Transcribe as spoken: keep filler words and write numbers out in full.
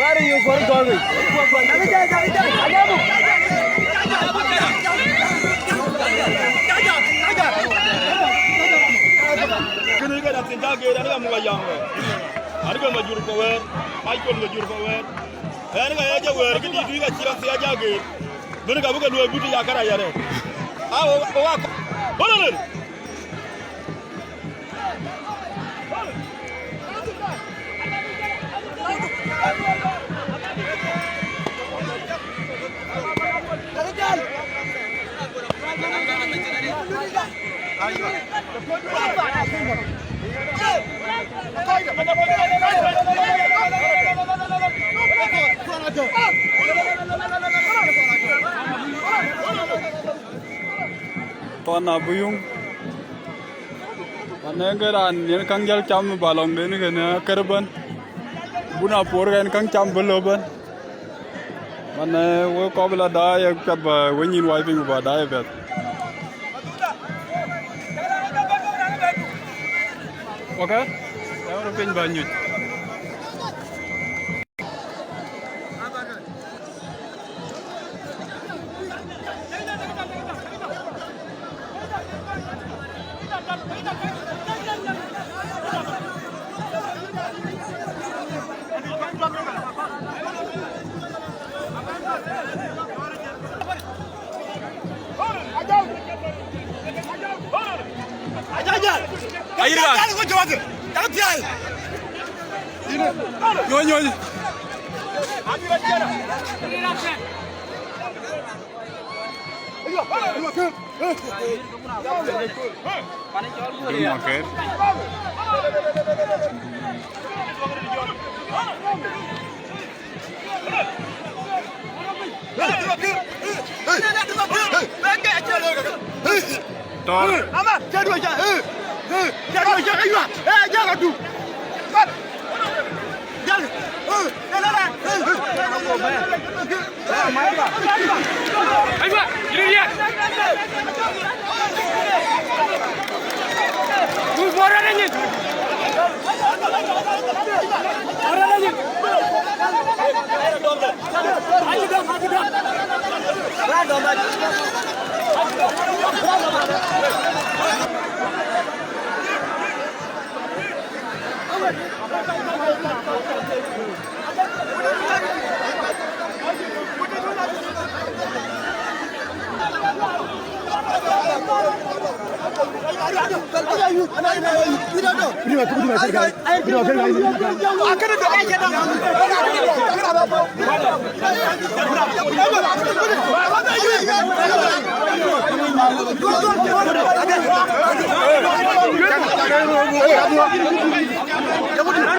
Are you for going? Kënë ke na thiin cä geer, an, ka muk a yam wɛ̈ɛ̈r. An, ke Majur ke wɛ̈ɛ̈r, Michael Majur ke wɛ̈ɛ̈r. Ɛn ka ye jɔ wɛ̈ɛ̈r këdït, ka cï rɔt thiac cä geer. Bën ka bï ke luɔi buti ya kärɛc arɛ̈ɛ̈r. A, o, o, a, bɔ̈ lɔ lël. Thɔn abï yuŋ. Manë ke raan yen käŋ jäl cam ë balɔŋden kënë akër ëbɛ̈n. Bun apuɔ̈r ke yen käŋ cam bï lɔ ëbɛ̈n. Manë wek kɔp la daai ë piath, bä wek nyïn wai piny ku bä daai ë piath. Oke, ya rɔt piny bä nyuc. Ayirka. Nyony, nyony. Tɔɔr. Aywa, yïn riɛt. Move forward, Anyic. Forward, Anyic. Anyic, dɔm, Anyic, dɔm.